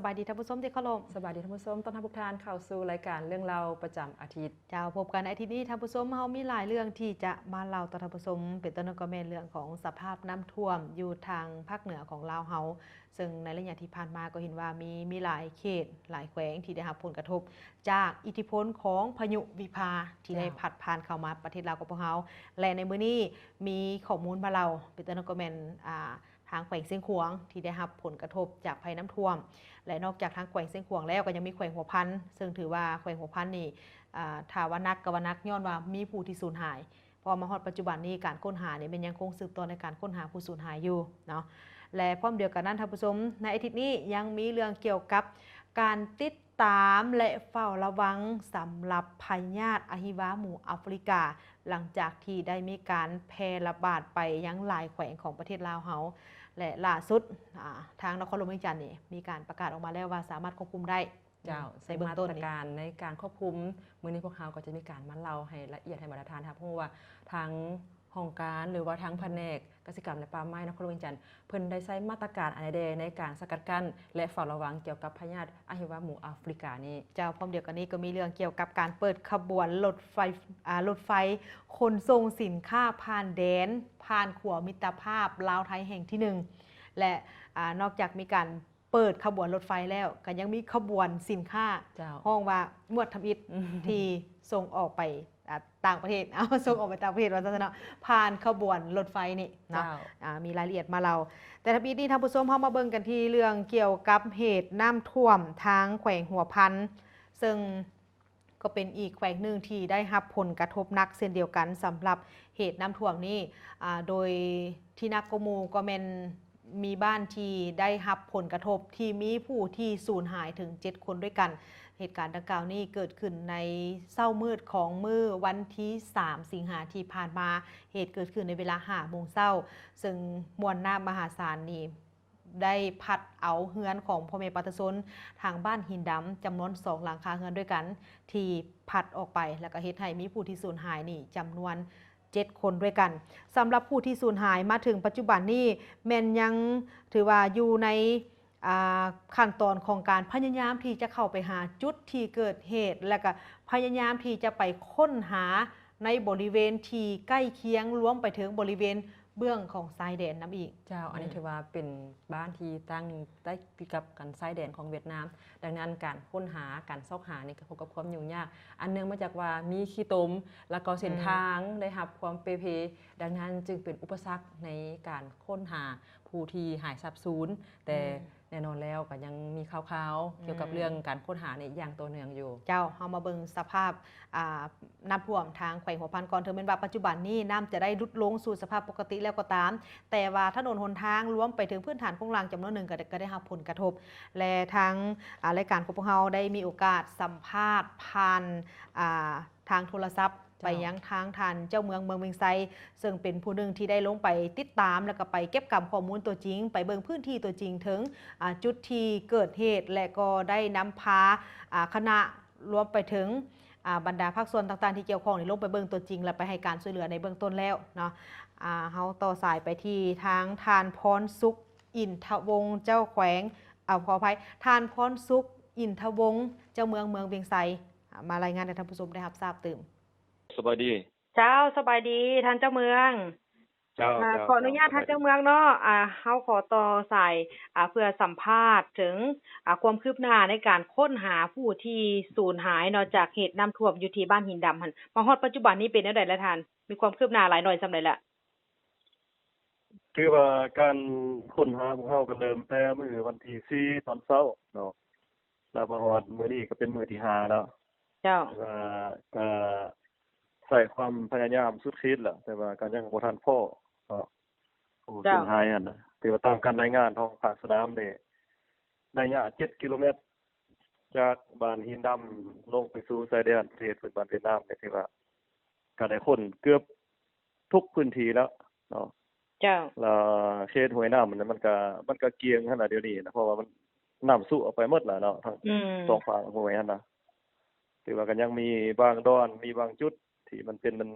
ສະບາຍດີທ່ານຜູ້ຊົມທີ່ເຄົາລົບ. ສະບາຍດີທ່ານຜູ້ຊົມ, ຕ້ອນຮັບທຸກທ່ານເຂົ້າສູ່ລາຍການເລື່ອງເລົ່າປະຈຳອາທິດ. ເຈົ້າ, ພົບກັນອາທິດນີ້ທ່ານຜູ້ຊົມ, ເຮົາມີຫຼາຍເລື່ອງທີ່ຈະມາເລົ່າຕໍ່ທ່ານຜູ້ຊົມ, ເປັນຕົ້ນກໍແມ່ນເລື່ອງຂອງສະພາບນ້ຳຖ້ວມຢູ່ທາງພາກເໜືອຂອງລາວເຮົາ, ເຊິ່ງໃນໄລຍະທີ່ຜ່ານມາກໍເຫັນວ່າມີ, ມີຫຼາຍເຂດ, ຫຼາຍແຂວງທີ່ໄດ້ຮັບຜົນກະທົບຈາກອິດທິພົນຂອງພາຍຸວິພາທີ່ໄດ້ ເຈົ້າ ພັດຜ່ານເຂົ້າມາປະເທດລາວຂອງພວກເຮົາ ແລະ ໃນມື້ນີ້ມີຂໍ້ມູນມາເລົ່າ, ເປັນຕົ້ນກໍແມ່ນ, ອ່າ, ທາງແຂວງຊຽງຂວາງທີ່ໄດ້ຮັບຜົນກະທົບຈາກໄພນ້ຳຖ້ວມ ແລະ ນອກຈາກທາງແຂວງຊຽງຂວາງແລ້ວ ກໍຍັງມີແຂວງຫົວພັນ, ເຊິ່ງຖືວ່າແຂວງຫົວພັນນີ້, ອ່າ, ຖ້າວ່າໜັກກໍວ່າໜັກ ຍ້ອນວ່າມີຜູ້ທີ່ສູນຫາຍ, ເພາະວ່າມາຮອດປັດຈຸບັນນີ້ ການຄົ້ນຫານີ້ແມ່ນຍັງຄົງສືບຕໍ່ໃນການຄົ້ນຫາຜູ້ສູນຫາຍຢູ່ເນາະ. ແລະ ພ້ອມດຽວກັນນັ້ນທ່ານຜູ້ຊົມ, ໃນອາທິດນີ້ຍັງມີເລື່ອງກ່ຽວກັບການຕິດ ຕາມ ແລະ ເຝົ້າລະວັງສຳລັບພະຍາດອະຫິວາໝູອາຟຣິກາ ຫຼັງຈາກທີ່ໄດ້ມີການແຜ່ລະບາດໄປຍັງຫຼາຍແຂວງຂອງປະເທດລາວເຮົາ ແລະ ລ່າສຸດ, ອາ, ທາງນະຄອນຫຼວງວຽງຈັນນີ້ມີການປະກາດອອກມາແລ້ວວ່າສາມາດຄວບຄຸມໄດ້. ເຈົ້າ, ໃນເບື້ອງຕົ້ນນີ້ ເຊິ່ງມາດຕະການໃນການຄວບຄຸມ ມື້ນີ້ພວກເຮົາກໍຈະມີການມາເລົ່າໃຫ້ລະອຽດໃຫ້ບັນດາທ່ານຮັບຮູ້ວ່າ ທາງຫ້ອງການ ຫຼືວ່າທາງພະແນກກະສິກຳ ແລະ ປ່າໄມ້ນະຄອນຫຼວງວຽງຈັນ ເພິ່ນໄດ້ໃຊ້ມາດຕະການອັນໃດແດ່ໃນການສະກັດກັ້ນ ແລະ ເຝົ້າລະວັງກ່ຽວກັບພະຍາດອະຫິວາໝູອາຟຣິການີ້? ເຈົ້າ, ພ້ອມດຽວກັນນີ້ກໍມີເລື່ອງກ່ຽວກັບການເປີດຂະບວນລົດໄຟ, ອາ, ລົດໄຟຂົນສົ່ງສິນຄ້າຜ່ານແດນ, ຜ່ານຂົວມິດຕະພາບລາວໄທແຫ່ງທີໜຶ່ງ ແລະ, ອາ, ນອກຈາກມີການເປີດຂະບວນລົດໄຟແລ້ວ ກໍຍັງມີຂະບວນສິນຄ້າ ເຈົ້າ ຮ້ອງວ່າງວດທຳອິດ ອືມ ທີ່ສົ່ງອອກໄປ ອ່າ ຕ່າງປະເທດ ເອົາ ສົ່ງອອກໄປຕ່າງປະເທດວ່າຊັ້ນເນາະ ຜ່ານຂະບວນລົດໄຟນີ້ເນາະ ເຈົ້າ ອ່າ ມີລາຍລະອຽດມາເລົ່າ. ແຕ່ທຳອິດນີ້ທ່ານຜູ້ຊົມ ເຮົາມາເບິ່ງກັນທີ່ເລື່ອງກ່ຽວກັບເຫດນ້ຳຖ້ວມທາງແຂວງຫົວພັນ ເຊິ່ງກໍເປັນອີກແຂວງໜຶ່ງທີ່ໄດ້ຮັບຜົນກະທົບໜັກເຊັ່ນດຽວກັນ ສຳລັບເຫດນ້ຳຖ້ວມນີ້ ອ່າ ໂດຍທີ່ໜັກກວ່າໝູ່ກໍແມ່ນ ມີບ້ານທີ່ໄດ້ຮັບຜົນກະທົບທີ່ມີຜູ້ທີ່ສູນຫາຍເຖິງເຈັດຄົນດ້ວຍກັນ. ເຫດການດັ່ງກ່າວນີ້ເກີດຂຶ້ນໃນເຊົ້າມືດຂອງມື້ວັນທີສາມ ສິງຫາທີ່ຜ່ານມາ, ເຫດເກີດຂຶ້ນໃນເວລາຫ້າໂມງເຊົ້າ, ເຊິ່ງມວນນ້ຳມະຫາສານນີ້ໄດ້ພັດເອົາເຮືອນຂອງພໍ່ແມ່ປະຊາຊົນທາງບ້ານຫີນດຳ ຈຳນວນສອງຫຼັງຄາເຮືອນດ້ວຍກັນ ທີ່ພັດອອກໄປ ແລ້ວກໍເຮັດໃຫ້ມີຜູ້ທີ່ສູນຫາຍນີ້ຈຳນວນ ເຈັດຄົນດ້ວຍກັນ. ສຳລັບຜູ້ທີ່ສູນຫາຍມາເຖິງປັດຈຸບັນນີ້ ແມ່ນຍັງຖືວ່າຢູ່ໃນ, ອ່າ, ຂັ້ນຕອນຂອງການພະຍາຍາມທີ່ຈະເຂົ້າໄປຫາຈຸດທີ່ເກີດເຫດ ແລະກະພະຍາຍາມທີ່ຈະໄປຄົ້ນຫາໃນບໍລິເວນທີ່ໃກ້ຄຽງ ລວມໄປເຖິງບໍລິເວນເບື້ອງຂອງຊາຍແດນນຳອີກ. ເຈົ້າ, ອັນນີ້ ອືມ ຖືວ່າເປັນບ້ານທີ່ຕັ້ງໃກ້ຕິດກັບກັນຊາຍແດນຂອງຫວຽດນາມ. ດັ່ງນັ້ນ ການຄົ້ນຫາ ການຊອກຫານີ້ກໍພົບກັບຄວາມຫຍຸ້ງຍາກ ອັນເນື່ອງມາຈາກວ່າມີຂີ້ຕົມ ແລ້ວກໍເສັ້ນທາງ ອືມ ໄດ້ຮັບຄວາມເປ່ເພ, ດັ່ງນັ້ນຈຶ່ງເປັນອຸປະສັກໃນການຄົ້ນຫາຜູ້ທີ່ຫາຍສາບສູນ. ແຕ່ ອືມ ແນ່ນອນແລ້ວກໍຍັງມີຂ່າວໆ ອືມ ກ່ຽວກັບເລື່ອງການຄົ້ນຫານີ້ຢ່າງຕໍ່ເນື່ອງຢູ່. ເຈົ້າ, ເຮົາມາເບິ່ງສະພາບ ອ່າ ນ້ຳຖ້ວມທາງແຂວງຫົວພັນກ່ອນ. ເຖິງແມ່ນວ່າປັດຈຸບັນນີ້ນ້ຳຈະໄດ້ຫຼຸດລົງສູ່ສະພາບປົກກະຕິແລ້ວກໍຕາມ, ແຕ່ວ່າຖະໜົນຫົນທາງລວມໄປເຖິງພື້ນຖານໂຄງລ່າງຈຳນວນໜຶ່ງກໍໄດ້, ກໍໄດ້ຮັບຜົນກະທົບ ແລະ ທາງ, ອາ, ລາຍການຂອງພວກເຮົາໄດ້ມີໂອກາດສຳພາດຜ່ານ, ອາ, ທາງໂທລະສັບ ເຈົ້າ ໄປຍັງທາງທ່ານເຈົ້າເມືອງເມືອງວຽງໄຊ, ເຊິ່ງເປັນຜູ້ໜຶ່ງທີ່ໄດ້ລົງໄປຕິດຕາມ ແລ້ວກໍໄປເກັບກຳຂໍ້ມູນຕົວຈິງ, ໄປເບິ່ງພື້ນທີ່ຕົວຈິງເຖິງ, ອາ, ຈຸດທີ່ເກີດເຫດ ແລະ ກໍໄດ້ນຳພາ, ອາ, ຄະນະ ລວມໄປເຖິງ, ອາ, ບັນດາພາກສ່ວນຕ່າງໆທີ່ກ່ຽວຂ້ອງນີ້ ລົງໄປເບິ່ງຕົວຈິງ ແລະ ໄປໃຫ້ການຊ່ວຍເຫຼືອໃນເບື້ອງຕົ້ນແລ້ວເນາະ. ອາ, ເຮົາຕໍ່ສາຍໄປທີ່ທາງທ່ານ ພອນສຸກ ອິນທະວົງ ເຈົ້າແຂວງ, ເອົາ, ຂໍອະໄພ, ທ່ານ ພອນສຸກ ອິນທະວົງ ເຈົ້າເມືອງເມືອງວຽງໄຊ, ອາ, ມາລາຍງານໃຫ້ທ່ານຜູ້ຊົມໄດ້ຮັບຊາບຕື່ມ. ສະບາຍດີ. ເຈົ້າ, ສະບາຍດີທ່ານເຈົ້າເມືອງ. ເຈົ້າ, ອ່າ, ເຈົ້າ, ຂໍອະນຸຍາດ ເຈົ້າ, ທ່ານເຈົ້າເມືອງເນາະ, ອ່າ, ເຮົາຂໍຕໍ່ສາຍ, ອ່າ, ເພື່ອສຳພາດເຖິງ, ອ່າ, ຄວາມຄືບໜ້າໃນການຄົ້ນຫາຜູ້ທີ່ສູນຫາຍເນາະ ຈາກເຫດນ້ຳຖ້ວມຢູ່ທີ່ບ້ານຫີນດຳຫັ້ນ, ມາຮອດປັດຈຸບັນນີ້ເປັນແນວໃດແລ້ວທ່ານ? ມີຄວາມຄືບໜ້າຫຼາຍໜ້ອຍສ່ຳໃດລະ? ຄືວ່າການຄົ້ນຫາພວກເຮົາກໍເລີ່ມແຕ່ມື້ວັນທີສີ່ຕອນເຊົ້າເນາະ, ແລ້ວມາຮອດມື້ນີ້ກໍເປັນມື້ທີຫ້າແລ້ວ. ເຈົ້າ. ແຕ່ວ່າກໍໃຊ້ຄວາມພະຍາຍາມສຸດຂີດແລ້ວ, ແຕ່ວ່າກໍຍັງບໍ່ທັນພໍ້ເນາະ ຜູ້ສູນຫາຍຫັ້ນນະ. ເຈົ້າ. ແຕ່ວ່າຕາມການລາຍງານຂອງພາກສະໜາມນີ້ ໄລຍະເຈັດກິໂລແມັດ ຈາກບ້ານຫີນດຳລົງໄປສູ່ຊາຍແດນປະເທດເພື່ອນບ້ານຫວຽດນາມນີ້ ຖືວ່າກໍໄດ້ຄົ້ນເກືອບທຸກພື້ນທີ່ແລ້ວເນາະ. ເຈົ້າ. ແລ້ວເຂດຫ້ວຍນ້ຳມັນ ມັນກະ, ມັນກະກ້ຽງຫັ້ນລະດຽວນີ້ນະ, ເພາະວ່າມັນ, ນ້ຳຊຸອອກໄປໝົດລະເນາະ ທັງ ອືມ ສອງຟາກຫ້ວຍຫັ້ນນະ. ແຕ່ວ່າກໍຍັງມີບາງດອນ, ມີບາງຈຸດທີ່ມັນເປັນ, ມັນ,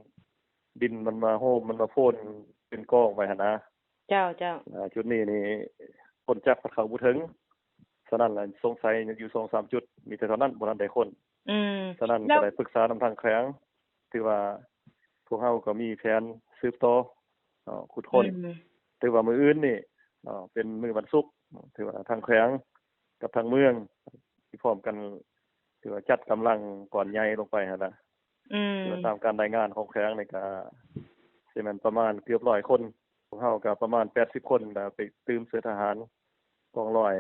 ດິນມັນມາໂຮມ, ມັນມາໂພນເປັນກອງໄວ້ຫັ້ນນະ. ເຈົ້າ, ເຈົ້າ. ອ່າ, ຈຸດນີ້ນີ້ ຄົນຈັກພັດເຂົ້າບໍ່ເຖິງ. ສະນັ້ນລະ ສົງໄສຢູ່ສອງສາມຈຸດ ມີແຕ່ເທົ່ານັ້ນ ບໍ່ທັນໄດ້ຄົ້ນ. ອືມ ສະນັ້ນ ແລ້ວ ກໍໄດ້ປຶກສານຳທາງແຂວງ ຖືວ່າພວກເຮົາກໍມີແຜນສືບຕໍ່ເນາະ ຂຸດຄົ້ນ. ອືມ ຖືວ່າມື້ອື່ນນີ້ເນາະ ເປັນມື້ວັນສຸກ ຖືວ່າທາງແຂວງກັບທາງເມືອງຊິພ້ອມກັນ ຖືວ່າຈັດກຳລັງກ້ອນໃຫຍ່ລົງໄປຫັ້ນນະ. ອືມ ຖືວ່າຕາມການລາຍງານຂອງແຂວງນີ້ກໍຊິແມ່ນປະມານເກືອບຮ້ອຍຄົນ. ພວກເຮົາກໍປະມານແປດສິບຄົນ ແລ້ວໄປຕື່ມເສື້ອທະຫານກອງຮ້ອຍ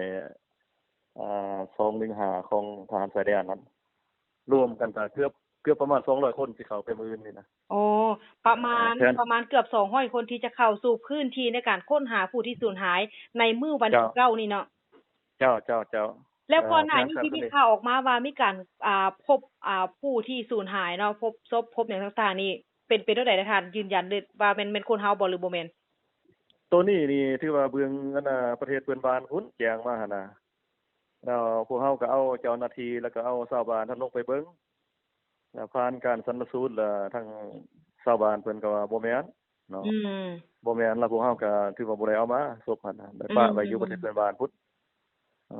ອ່າ ສອງໜຶ່ງຫ້າ ຂອງທະຫານຊາຍແດນນັ້ນ ລວມກັນກໍເກືອບ ເກືອບປະມານສອງຮ້ອຍຄົນ ທີ່ເຂົ້າໄປມື້ອື່ນນີ້ນະ. ໂອ້ ປະມານ ແມ່ນ ປະມານເກືອບສອງຮ້ອຍຄົນ ທີ່ຈະເຂົ້າສູ່ພື້ນທີ່ໃນການຄົ້ນຫາຜູ້ທີ່ສູນຫາຍໃນມື້ວັນທີ ເຈົ້າ ເກົ້ານີ້ເນາະ. ເຈົ້າ ເຈົ້າ ເຈົ້າ. ແລ້ວກ່ອນໜ້ານີ້ທີ່ມີຂ່າວອອກມາວ່າມີການ ອ່າ ພົບ ອ່າ ຜູ້ທີ່ສູນຫາຍເນາະ ພົບສົບ ພົບຫຍັງຕ່າງໆນີ້ ເປັນ ເປັນແນວໃດລະທ່ານ ຢືນຢັນເລີຍວ່າແມ່ນ ແມ່ນຄົນເຮົາບໍ່ ຫຼືບໍ່ແມ່ນ? ໂຕນີ້ນີ້ຖືວ່າເບື້ອງອັນນ່າ ປະເທດເພື່ອນບ້ານພຸ້ນແຈ້ງມາຫັ້ນນະ ແລ້ວພວກເຮົາກໍເອົາເຈົ້າໜ້າທີ່ ແລ້ວກໍເອົາຊາວບ້ານຫັ້ນລົງໄປເບິ່ງ ແລ້ວຜ່ານການຊັນນະສູດ ແລ້ວທາງຊາວບ້ານເພິ່ນກໍວ່າບໍ່ແມ່ນເນາະ. ອືມ ບໍ່ແມ່ນ ແລ້ວພວກເຮົາກໍຖືວ່າບໍ່ໄດ້ເອົາມາ ສົບຫັ້ນນະ ໄດ້ປະໄວ້ຢູ່ປະເທດເພື່ອນບ້ານພຸ້ນ.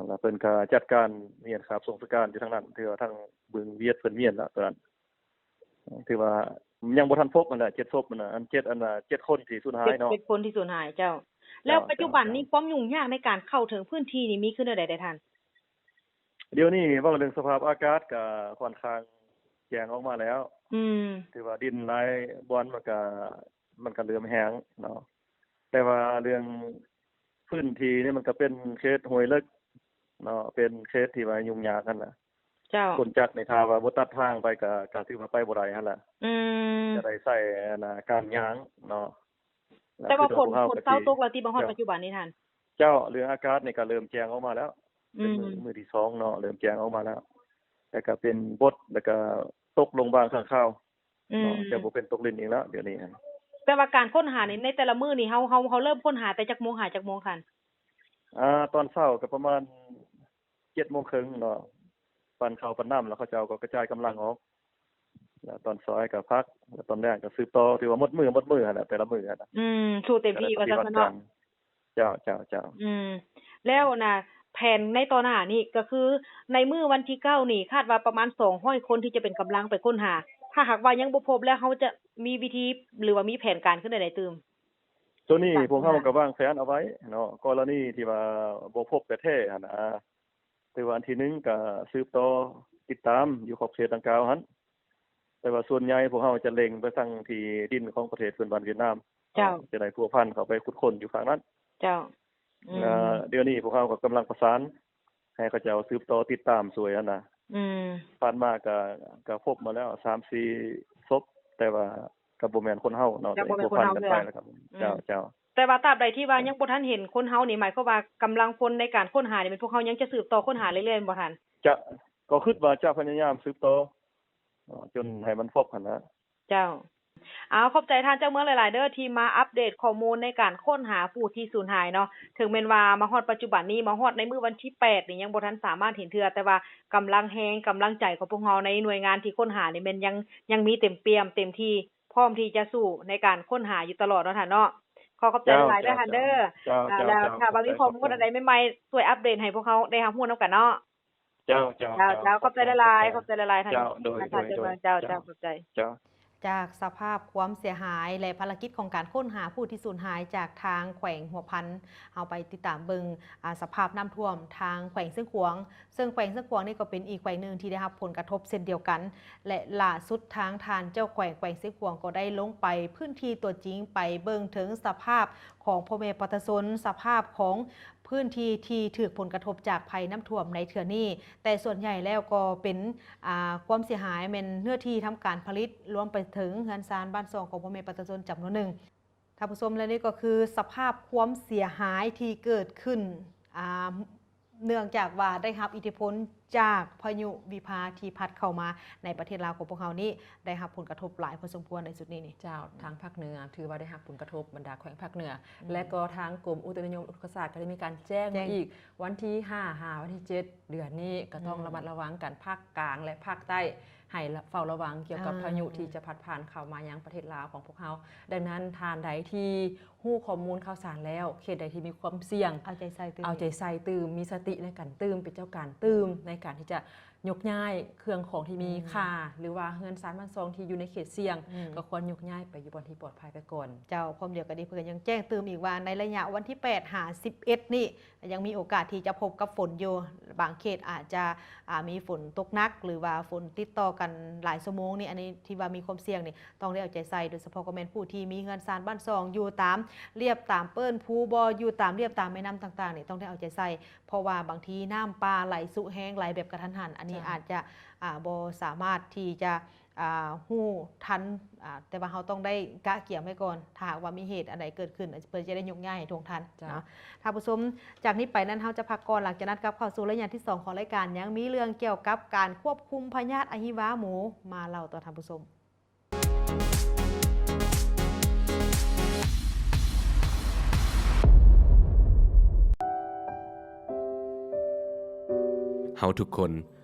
ແລ້ວເພິ່ນກໍຈັດການມ້ຽນຄາບສົ່ງສະການຢູ່ທາງນັ້ນ ຖືວ່າທາງເບື້ອງຫວຽດເພິ່ນມ້ຽນລະ ຕົວນັ້ນ ຖືວ່າຍັງບໍ່ທັນພົບຫັ້ນແຫຼະ ເຈັດສົບຫັ້ນນະ ອັນເຈັດ ອັນເຈັດຄົນທີ່ສູນຫາຍເນາະ. ເຈັດຄົນທີ່ສູນຫາຍ ເຈົ້າ. ແລ້ວປັດຈຸບັນນີ້ຄວາມຫຍຸ້ງຍາກໃນການເຂົ້າເຖິງພື້ນທີ່ນີ້ມີຄືແນວໃດແດ່ທ່ານ? ດຽວນີ້ເວົ້າເລື່ອງສະພາບອາກາດກໍຂ້ອນຂ້າງແຈ້ງອອກມາແລ້ວ. ອືມ ຖືວ່າດິນຫຼາຍບ່ອນມັນກໍ ມັນກໍເລີ່ມແຫ້ງເນາະ ແຕ່ວ່າເລື່ອງພື້ນທີ່ນີ້ມັນກໍເປັນເຂດຫ້ວຍເລິກເນາະ ເປັນເຂດທີ່ວ່າຫຍຸ້ງຍາກຫັ້ນນະ. ເຈົ້າ. ຂົນຈັກນີ້ຖ້າວ່າບໍ່ຕັດທາງໄປກໍ ກໍຖືວ່າໄປບໍ່ໄດ້ຫັ້ນລະ. ອືມ ຈະໄດ້ໃຊ້ອັນນ່າການຍ່າງເນາະ. ແຕ່ວ່າຝົນ ຝົນເຊົາຕົກແລ້ວຕິ ມາຮອດປັດຈຸບັນນີ້ທ່ານ? ເຈົ້າ ເລື່ອງອາກາດນີ້ກໍເລີ່ມແຈ້ງອອກມາແລ້ວ ເປັນມື້ ອືມ ມື້ທີສອງເນາະ ເລີ່ມແຈ້ງອອກມາແລ້ວ ແລ້ວກໍເປັນບົດ ແລ້ວກໍຕົກລົງບາງຄັ້ງຄາວເນາະ. ອືມ ຈະບໍ່ເປັນຕົກລິນອີກແລ້ວດຽວນີ້. ແຕ່ວ່າການຄົ້ນຫານີ້ ໃນແຕ່ລະມື້ນີ້ ເຮົາ ເຮົາ ເຮົາເລີ່ມຄົ້ນຫາແຕ່ຈັກໂມງຫາຈັກໂມງທ່ານ? ອ່າ ຕອນເຊົ້າກໍປະມານເຈັດໂມງເຄິ່ງເນາະ ປັ້ນເຂົ້າປັ້ນນ້ຳ ແລ້ວເຂົາເຈົ້າກໍກະຈາຍກຳລັງອອກ ແລ້ວຕອນສາຍກໍພັກ ແລ້ວຕອນແລງກໍສືບຕໍ່ ຖືວ່າໝົດມື້ ໝົດມື້ຫັ້ນແຫຼະ ແຕ່ລະມື້ຫັ້ນນະ. ອືມ ສູ້ເຕັມທີ່ວ່າຊັ້ນເນາະ. ເຈົ້າ ເຈົ້າ ເຈົ້າ. ອືມ ແລ້ວນະ ແຜນໃນຕໍ່ໜ້ານີ້ກໍຄື ໃນມື້ວັນທີເກົ້ານີ້ ຄາດວ່າປະມານສອງຮ້ອຍຄົນທີ່ຈະເປັນກຳລັງໄປຄົ້ນຫາ ຖ້າຫາກວ່າຍັງບໍ່ພົບແລ້ວ ເຮົາຈະມີວິທີ ຫຼືວ່າມີແຜນການຄືແນວໃດຕື່ມ? ໂຕນີ້ພວກເຮົາກໍວາງແຜນເອົາໄວ້ເນາະ ກໍລະນີທີ່ວ່າບໍ່ພົບແທ້ໆຫັ້ນນະ ແຕ່ວ່າອັນທີໜຶ່ງກໍສືບຕໍ່ຕິດຕາມຢູ່ຂອບເຂດດັ່ງກ່າວຫັ້ນ ແຕ່ວ່າສ່ວນໃຫຍ່ພວກເຮົາຈະເລັງໄປທາງທີ່ດິນຂອງປະເທດເພື່ອນບ້ານຫວຽດນາມ. ເຈົ້າ. ຈະໄດ້ພົວພັນເຂົ້າໄປຂຸດຄົ້ນຢູ່ຂ້າງນັ້ນ. ເຈົ້າ. ອືມ ແລະ ດຽວນີ້ພວກເຮົາກໍກຳລັງປະສານໃຫ້ເຂົາເຈົ້າສືບຕໍ່ຕິດຕາມຊ່ວຍຫັ້ນນະ. ອືມ ຜ່ານມາກໍ ກໍພົບມາແລ້ວສາມສີ່ສົບ ແຕ່ວ່າກໍບໍ່ແມ່ນຄົນເຮົາເນາະ ກໍບໍ່ແມ່ນຄົນເຮົາ ແຕ່ພົວພັນກັນໄປແລ້ວ. ອືມ ເຈົ້າ ເຈົ້າ. ແຕ່ວ່າຕາບໃດທີ່ວ່າຍັງບໍ່ທັນເຫັນຄົນເຮົານີ້ ໝາຍຄວາມວ່າກຳລັງພົນໃນການຄົ້ນຫານີ້ ແມ່ນພວກເຮົາຍັງຈະສືບຕໍ່ຄົ້ນຫາເລື້ອຍໆ ແມ່ນບໍ່ທ່ານ? ຈະ ກໍຄິດວ່າຈະພະຍາຍາມສືບຕໍ່ ເນາະ ຈົນໃຫ້ມັນພົບຫັ້ນນະ. ເຈົ້າ. ເອົາ ຂອບໃຈທ່ານເຈົ້າເມືອງຫຼາຍໆເດີ ທີ່ມາອັບເດດຂໍ້ມູນໃນການຄົ້ນຫາຜູ້ທີ່ສູນຫາຍເນາະ. ເຖິງແມ່ນວ່າມາຮອດປັດຈຸບັນນີ້ ມາຮອດໃນມື້ວັນທີແປດນີ້ ຍັງບໍ່ທັນສາມາດເຫັນເທື່ອ, ແຕ່ວ່າກຳລັງແຮງ, ກຳລັງໃຈຂອງພວກເຮົາໃນໜ່ວຍງານທີ່ຄົ້ນຫານີ້ ແມ່ນຍັງ, ຍັງມີເຕັມປ່ຽມ, ເຕັມທີ່, ພ້ອມທີ່ຈະສູ້ໃນການຄົ້ນຫາຢູ່ຕະຫຼອດເນາະທ່ານເນາະ. ຂໍຂອບໃຈຫຼາຍໆເດີທ່ານເດີ. ເຈົ້າ, ເຈົ້າ, ແລ້ວຖ້າວ່າມີຂໍ້ມູນອັນໃດໃໝ່ໆ ຊ່ວຍອັບເດດໃຫ້ພວກເຮົາໄດ້ຮັບຮູ້ນຳກັນເນາະ. ເຈົ້າ, ເຈົ້າ, ເຈົ້າ, ເຈົ້າ, ຂອບໃຈຫຼາຍໆ, ຂອບໃຈຫຼາຍໆທ່ານ. ເຈົ້າ, ໂດຍ, ໂດຍ, ໂດຍ, ເຈົ້າ, ເຈົ້າ, ຂອບໃຈ. ເຈົ້າ. ຈາກສະພາບຄວາມເສຍຫາຍ ແລະ ພາລະກິດຂອງການຄົ້ນຫາຜູ້ທີ່ສູນຫາຍຈາກທາງແຂວງຫົວພັນ, ເຮົາໄປຕິດຕາມເບິ່ງ, ອາ, ສະພາບນ້ຳຖ້ວມທາງແຂວງຊຽງຂວາງ, ເຊິ່ງແຂວງຊຽງຂວາງນີ້ກໍເປັນອີກແຂວງໜຶ່ງທີ່ໄດ້ຮັບຜົນກະທົບເຊັ່ນດຽວກັນ ແລະ ລ່າສຸດທາງທ່ານເຈົ້າແຂວງແຂວງຊຽງຂວາງກໍໄດ້ລົງໄປພື້ນທີ່ຕົວຈິງ ໄປເບິ່ງເຖິງສະພາບຂອງພໍ່ແມ່ປະຊາຊົນ, ສະພາບຂອງ ພື້ນທີ່ທີ່ຖືກຜົນກະທົບຈາກໄພນ້ຳຖ້ວມໃນເທື່ອນີ້, ແຕ່ສ່ວນໃຫຍ່ແລ້ວກໍເປັນ, ອາ, ຄວາມເສຍຫາຍແມ່ນເນື້ອທີ່ທຳການຜະລິດ, ລວມໄປເຖິງເຮືອນຊານບ້ານຊ່ອງຂອງພໍ່ແມ່ປະຊາຊົນຈຳນວນໜຶ່ງ. ທ່ານຜູ້ຊົມ, ແລະ ນີ້ກໍຄືສະພາບຄວາມເສຍຫາຍທີ່ເກີດຂຶ້ນ, ອາ, ເນື່ອງຈາກວ່າໄດ້ຮັບອິດທິພົນ ຈາກພາຍຸວິພາທີ່ພັດເຂົ້າມາໃນປະເທດລາວຂອງພວກເຮົານີ້ ໄດ້ຮັບຜົນກະທົບຫຼາຍພໍສົມຄວນໃນຊຸດນີ້ນີ້. ເຈົ້າ, ອືມ ທາງພາກເໜືອຖືວ່າໄດ້ຮັບຜົນກະທົບ ບັນດາແຂວງພາກເໜືອ ອືມ ແລະກໍທາງກົມອຸຕຸນິຍົມອຸທົກກະສາດກໍໄດ້ມີການແຈ້ງ ແຈ້ງ ມາອີກ ວັນທີຫ້າຫາວັນທີເຈັດເດືອນນີ້ ກໍຕ້ອງ ອືມ ລະມັດລະວັງກັນ ພາກກາງ ແລະ ພາກໃຕ້ ໃຫ້ເຝົ້າລະວັງກ່ຽວກັບ ອ່າ ພາຍຸທີ່ຈະພັດຜ່ານເຂົ້າມາຍັງປະເທດລາວຂອງພວກເຮົາ. ດັ່ງນັ້ນ ທ່ານໃດທີ່ຮູ້ຂໍ້ມູນຂ່າວສານແລ້ວ ເຂດໃດທີ່ມີຄວາມສ່ຽງ ເອົາໃຈໃສ່ຕື່ມ ເອົາໃຈໃສ່ຕື່ມ ມີສະຕິໃນການຕື່ມ ເປັນເຈົ້າການຕື່ມ ໃນການທີ່ຈະຍົກຍ້າຍເຄື່ອງຂອງທີ່ມີ ອືມ ຄ່າ ຫຼືວ່າເຮືອນຊານບ້ານຊ່ອງທີ່ຢູ່ໃນເຂດສ່ຽງ ອືມ ກໍຄວນຍົກຍ້າຍໄປຢູ່ບ່ອນທີ່ປອດໄພໄປກ່ອນ. ເຈົ້າ, ພ້ອມດຽວກັນນີ້ ເພິ່ນກໍຍັງແຈ້ງຕື່ມອີກວ່າ ໃນໄລຍະວັນທີແປດຫາສິບເອັດນີ້ ຍັງມີໂອກາດທີ່ຈະພົບກັບຝົນຢູ່, ບາງເຂດອາດຈະ ອາ ມີຝົນຕົກໜັກ ຫຼືວ່າຝົນຕິດຕໍ່ກັນຫຼາຍຊົ່ວໂມງນີ້ ອັນນີ້ທີ່ວ່າມີຄວາມສ່ຽງນີ້ ຕ້ອງໄດ້ເອົາໃຈໃສ່, ໂດຍສະເພາະກໍແມ່ນຜູ້ທີ່ມີເຮືອນຊານບ້ານຊ່ອງຢູ່ຕາມລຽບຕາມເປີ້ນພູບໍ ຢູ່ຕາມລຽບຕາມແມ່ນ້ຳຕ່າງໆນີ້ ຕ້ອງໄດ້ເອົາໃຈໃສ່, ເພາະວ່າບາງທີນ້ຳປ່າໄຫຼຊຸແຮງ ໄຫຼແບບກະທັນຫັນ ອັນນີ້ ເຈົ້າ ອາດຈະ ອາ ບໍ່ສາມາດທີ່ຈະ ອ່າ ຮູ້ທັນ ອ່າ ແຕ່ວ່າເຮົາຕ້ອງໄດ້ກະກຽມໄວ້ກ່ອນ ຖ້າຫາກວ່າມີເຫດອັນໃດເກີດຂຶ້ນ ເພື່ອຈະໄດ້ຍົກຍ້າຍໃຫ້ທ່ວງທັນ ເຈົ້າ ເນາະ. ທ່ານຜູ້ຊົມ, ຈາກນີ້ໄປນັ້ນ ເຮົາຈະພັກກ່ອນ, ຫຼັງຈາກນັ້ນກັບເຂົ້າສູ່ໄລຍະທີສອງຂອງລາຍການ ຍັງມີເລື່ອງກ່ຽວກັບການຄວບຄຸມພະຍາດອະຫິວາໝູມາເລົ່າຕໍ່ທ່ານຜູ້ຊົມ. ເຮົາທຸກຄົນ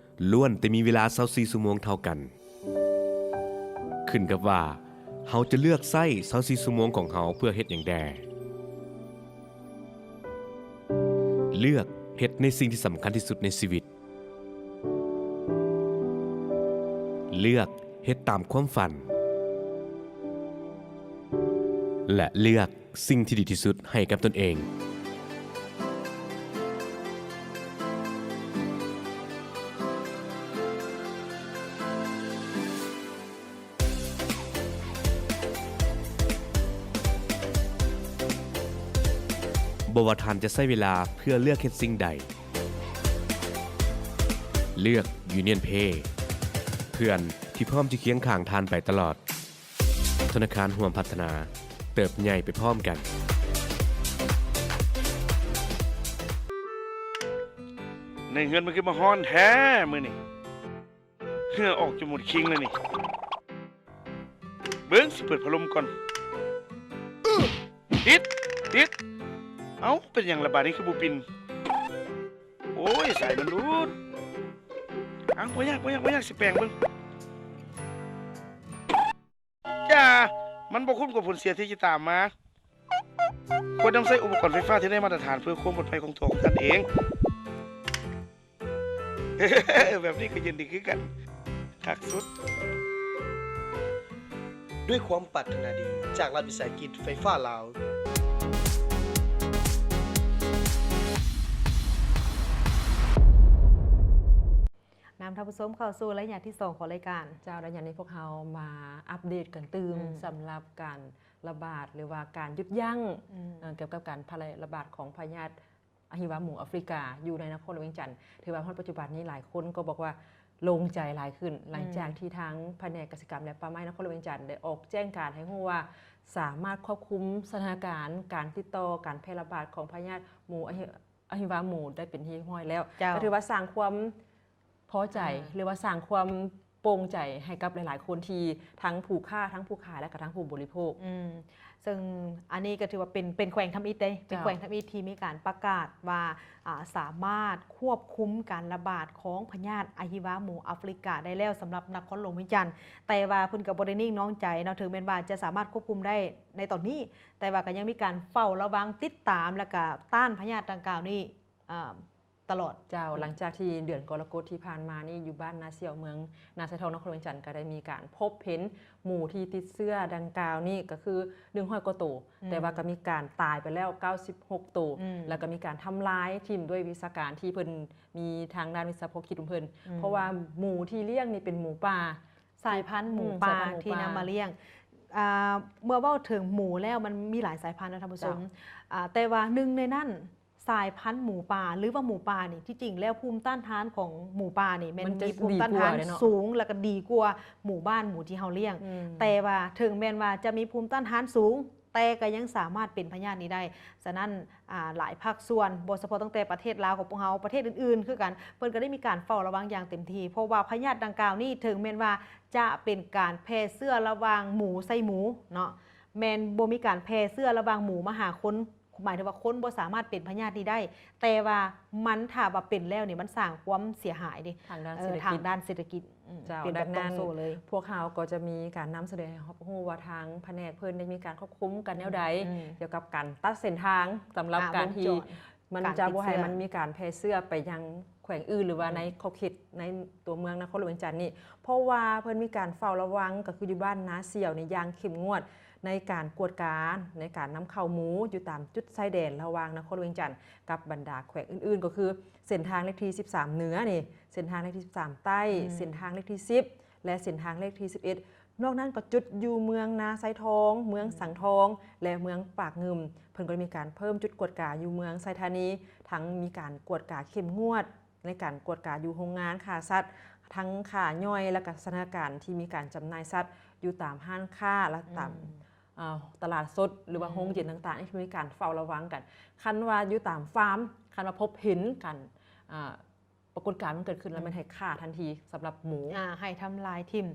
ລ້ວນແຕ່ມີເວລາຊາວສີ່ຊົ່ວໂມງເທົ່າກັນ. ຂຶ້ນກັບວ່າເຮົາຈະເລືອກໃຊ້ຊາວສີ່ຊົ່ວໂມງຂອງເຮົາເພື່ອເຮັດຫຍັງແດ່. ເລືອກເຮັດໃນສິ່ງທີ່ສຳຄັນທີ່ສຸດໃນຊີວິດ. ເລືອກເຮັດຕາມຄວາມຝັນ. ແລະ ເລືອກ ສິ່ງທີ່ດີທີ່ສຸດໃຫ້ກັບຕົນເອງ. ບໍ່ວ່າທ່ານຈະໃຊ້ເວລາເພື່ອເລືອກເຮັດສິ່ງໃດ, ເລືອກ Union Pay ເພື່ອນທີ່ພ້ອມຈະຄຽງຂ້າງທ່ານໄປຕະຫຼອດ. ທະນາຄານຮ່ວມພັດທະນາ ເຕີບໃຫຍ່ໄປພ້ອມກັນ. ໃນເຮືອນມັນຄືມາຮ້ອນແທ້ມື້ນີ້ ເຫື່ອອອກຈົນໝົດຄີງແລ້ວນີ້. ເບິ່ງ ຊິເປີດພັດລົມກ່ອນ. ຕິດ ຕິດ. ເອົ້າ ເປັນຫຍັງລະບາດນີ້ຄືບໍ່ປິ່ນ? ໂອ້ຍ ສາຍມັນຫຼຸດ. ເອົ້າ ບໍ່ຍາກ ບໍ່ຍາກ ບໍ່ຍາກ ຊິແປງເບິ່ງ. ຢ່າ ມັນບໍ່ຄຸ້ມກັບຜົນເສຍທີ່ຈະຕາມມາ. ຄວນນຳໃຊ້ອຸປະກອນໄຟຟ້າທີ່ໄດ້ມາດຕະຖານເພື່ອຄວາມປອດໄພຂອງຕົວຂອງທ່ານເອງ. ແບບນີ້ກໍເຢັນດີຄືກັນ. ຄັກສຸດ. ດ້ວຍຄວາມປາດຖະໜາດີຈາກລັດວິສາຫະກິດໄຟຟ້າລາວ. ນຳທ່ານຜູ້ຊົມເຂົ້າສູ່ໄລຍະທີສອງຂອງລາຍການ. ເຈົ້າ, ໄລຍະນີ້ພວກເຮົາມາອັບເດດກັນຕື່ມ ອືມ ສຳລັບການລະບາດ ຫຼືວ່າການຢຸດຢັ້ງ ອືມ ເອີ່ ກ່ຽວກັບການແຜ່ລະບາດຂອງພະຍາດອະຫິວາໝູອາຟຣິກາ ຢູ່ໃນນະຄອນຫຼວງວຽງຈັນ. ຖືວ່າຮອດປັດຈຸບັນນີ້ຫຼາຍຄົນກໍບອກວ່າໂລ່ງໃຈຫຼາຍຂຶ້ນ ອືມ ຫຼັງຈາກທີ່ທາງພະແນກກະສິກຳ ແລະ ປ່າໄມ້ນະຄອນຫຼວງວຽງຈັນ ໄດ້ອອກແຈ້ງການໃຫ້ຮູ້ວ່າ ສາມາດຄວບຄຸມສະຖານະການການຕິດຕໍ່ການແຜ່ລະບາດຂອງພະຍາດໝູອະຫິ ອະຫິວາໝູໄດ້ເປັນທີ່ຮຽບຮ້ອຍແລ້ວ. ເຈົ້າ. ກໍຖືວ່າສ້າງຄວາມພໍໃຈ ອ່າ ຫຼືວ່າສ້າງຄວາມໂປ່ງໃຈໃຫ້ກັບຫຼາຍໆຄົນ ທີ່ທັງຜູ້ຄ້າ ທັງຜູ້ຂາຍ ແລະ ກະທັງຜູ້ບໍລິໂພກ. ອືມ ເຊິ່ງອັນນີ້ກໍຖືວ່າເປັນ ເປັນແຂວງທຳອິດເດ້ ເປັນ ເຈົ້າ ແຂວງທຳອິດທີ່ມີການປະກາດວ່າ ອ່າ ສາມາດຄວບຄຸມການລະບາດຂອງພະຍາດອະຫິວາໝູອາຟຣິກາໄດ້ແລ້ວ ສຳລັບນະຄອນຫຼວງວຽງຈັນ. ແຕ່ວ່າເພິ່ນກໍບໍ່ໄດ້ນິ່ງນອນໃຈເນາະ ເຖິງແມ່ນວ່າຈະສາມາດຄວບຄຸມໄດ້ໃນຕອນນີ້ ແຕ່ວ່າກໍຍັງມີການເຝົ້າລະວັງ ຕິດຕາມ ແລະ ກະຕ້ານພະຍາດດັ່ງກ່າວນີ້ ອ່າ ຕະຫຼອດ. ເຈົ້າ. ອືມ ຫຼັງຈາກທີ່ເດືອນກໍລະກົດທີ່ຜ່ານມານີ້ ຢູ່ບ້ານນາສ່ຽວ ເມືອງນາຊາຍທອງ ນະຄອນຫຼວງວຽງຈັນ ກໍໄດ້ມີການພົບເຫັນໝູທີ່ຕິດເຊື້ອດັ່ງກ່າວນີ້ ກໍຄືໜຶ່ງຮ້ອຍກວ່າໂຕ ອືມ ແຕ່ວ່າກໍມີການຕາຍໄປແລ້ວເກົ້າສິບຫົກໂຕ ອືມ ແລ້ວກໍມີການທຳລາຍຖິ້ມດ້ວຍວິຊາການທີ່ເພິ່ນມີທາງດ້ານວິຊາພາກິດຂອງເພິ່ນ ອືມ ເພາະວ່າໝູທີ່ລ້ຽງນີ້ເປັນໝູປ່າ ສາຍພັນໝູ ອືມ ປ່າ ສາຍພັນໝູປ່າທີ່ນຳມາລ້ຽງ. ອ່າ ເມື່ອເວົ້າເຖິງໝູແລ້ວ ມັນມີຫຼາຍສາຍພັນນະທ່ານຜູ້ຊົມ. ເຈົ້າ. ອ່າ ແຕ່ວ່າໜຶ່ງໃນນັ້ນ ສາຍພັນໝູປ່າ ຫຼືວ່າໝູປ່ານີ້ ທີ່ຈິງແລ້ວພູມຕ້ານທານຂອງໝູປ່ານີ້ ແມ່ນ ມັນຈະ ມີພູມຕ້ານທານ ດີກວ່າເດ້ເນາະ ສູງ ແລ້ວກໍດີກວ່າໝູບ້ານ ໝູທີ່ເຮົາລ້ຽງ. ອືມ ແຕ່ວ່າເຖິງແມ່ນວ່າຈະມີພູມຕ້ານທານສູງ ແຕ່ກໍຍັງສາມາດເປັນພະຍາດນີ້ໄດ້. ສະນັ້ນ ອາ ຫຼາຍພາກສ່ວນ ບໍ່ສະເພາະຕັ້ງແຕ່ປະເທດລາວຂອງພວກເຮົາ, ປະເທດອື່ນໆຄືກັນ ເພິ່ນກໍໄດ້ມີການເຝົ້າລະວັງຢ່າງເຕັມທີ່, ເພາະວ່າພະຍາດດັ່ງກ່າວນີ້ ເຖິງແມ່ນວ່າຈະເປັນການແຜ່ເຊື້ອລະຫວ່າງໝູໃສ່ໝູເນາະ, ແມ່ນບໍ່ມີການແຜ່ເຊື້ອລະຫວ່າງໝູມາຫາຄົນ, ໝາຍເຖິງວ່າຄົນບໍ່ສາມາດເປັນພະຍາດນີ້ໄດ້, ແຕ່ວ່າມັນ ຖ້າວ່າເປັນແລ້ວນີ້ ມັນສ້າງຄວາມເສຍຫາຍເດ້ ທາງດ້ານເສດຖະກິດ ເອີ ທາງດ້ານເສດຖະກິດ. ອືມ ເຈົ້າ ເປັນແບບ ດັ່ງນັ້ນ ຕ້ອງໂສ້ເລີຍ. ພວກເຮົາກໍຈະມີການນຳສະແດງໃຫ້ຮັບຮູ້ວ່າ ທາງພະແນກເພິ່ນໄດ້ມີການຄວບຄຸມກັນແນວໃດ ອືມ ກ່ຽວກັບການຕັດເສັ້ນທາງ ສຳລັບ ອາ ການທີ່ ວົງຈອນ ມັນຈະບໍ່ໃຫ້ ການຕິດເຊື້ອ ມັນມີການແຜ່ເຊື້ອໄປຍັງແຂວງອື່ນ ຫຼືວ່າ ອືມ ໃນຂອບເຂດໃນຕົວເມືອງນະຄອນຫຼວງວຽງຈັນນີ້, ເພາະວ່າເພິ່ນມີການເຝົ້າລະວັງ ກໍຄືຢູ່ບ້ານນາສ່ຽວນີ້ຢ່າງເຂັ້ມງວດ ໃນການກວດກາ ໃນການນຳເຂົ້າໝູຢູ່ຕາມຈຸດຊາຍແດນລະຫວ່າງນະຄອນຫຼວງວຽງຈັນກັບບັນດາແຂວງອື່ນໆ ກໍຄືເສັ້ນທາງເລກທີສິບສາມເໜືອນີ້, ເສັ້ນທາງເລກທີສິບສາມໃຕ້, ອືມ ເສັ້ນທາງເລກທີສິບ ແລະ ເສັ້ນທາງເລກທີສິບເອັດ. ນອກນັ້ນກໍຈຸດຢູ່ເມືອງນາຊາຍທອງ, ເມືອງ ອືມ ສັງທອງ ແລະ ເມືອງປາກງື່ມ. ເພິ່ນກໍໄດ້ມີການເພີ່ມຈຸດກວດກາຢູ່ເມືອງໄຊທານີ, ທັງມີການກວດກາເຂັ້ມງວດໃນການກວດກາຢູ່ໂຮງງານຂ້າສັດ, ທັງຂ້າຍ່ອຍ ແລະ ກະສະຖານະການທີ່ມີການຈຳໜ່າຍສັດຢູ່ຕາມຮ້ານຄ້າ ແລະ ຕາມ ອືມ ອາ ຕະຫຼາດສົດ ຫຼືວ່າ ອືມ ໂຮງເຢັນຕ່າງໆ ທີ່ມີການເຝົ້າລະວັງກັນ. ຄັນວ່າຢູ່ຕາມຟາມ, ຄັນວ່າພົບເຫັນການ ອາ ປາກົດການມັນເກີດຂຶ້ນແລ້ວ ອືມ ແມ່ນໃຫ້ຂ້າທັນທີສຳລັບໝູ ອາ ໃຫ້ທຳລາຍຖິ້ມ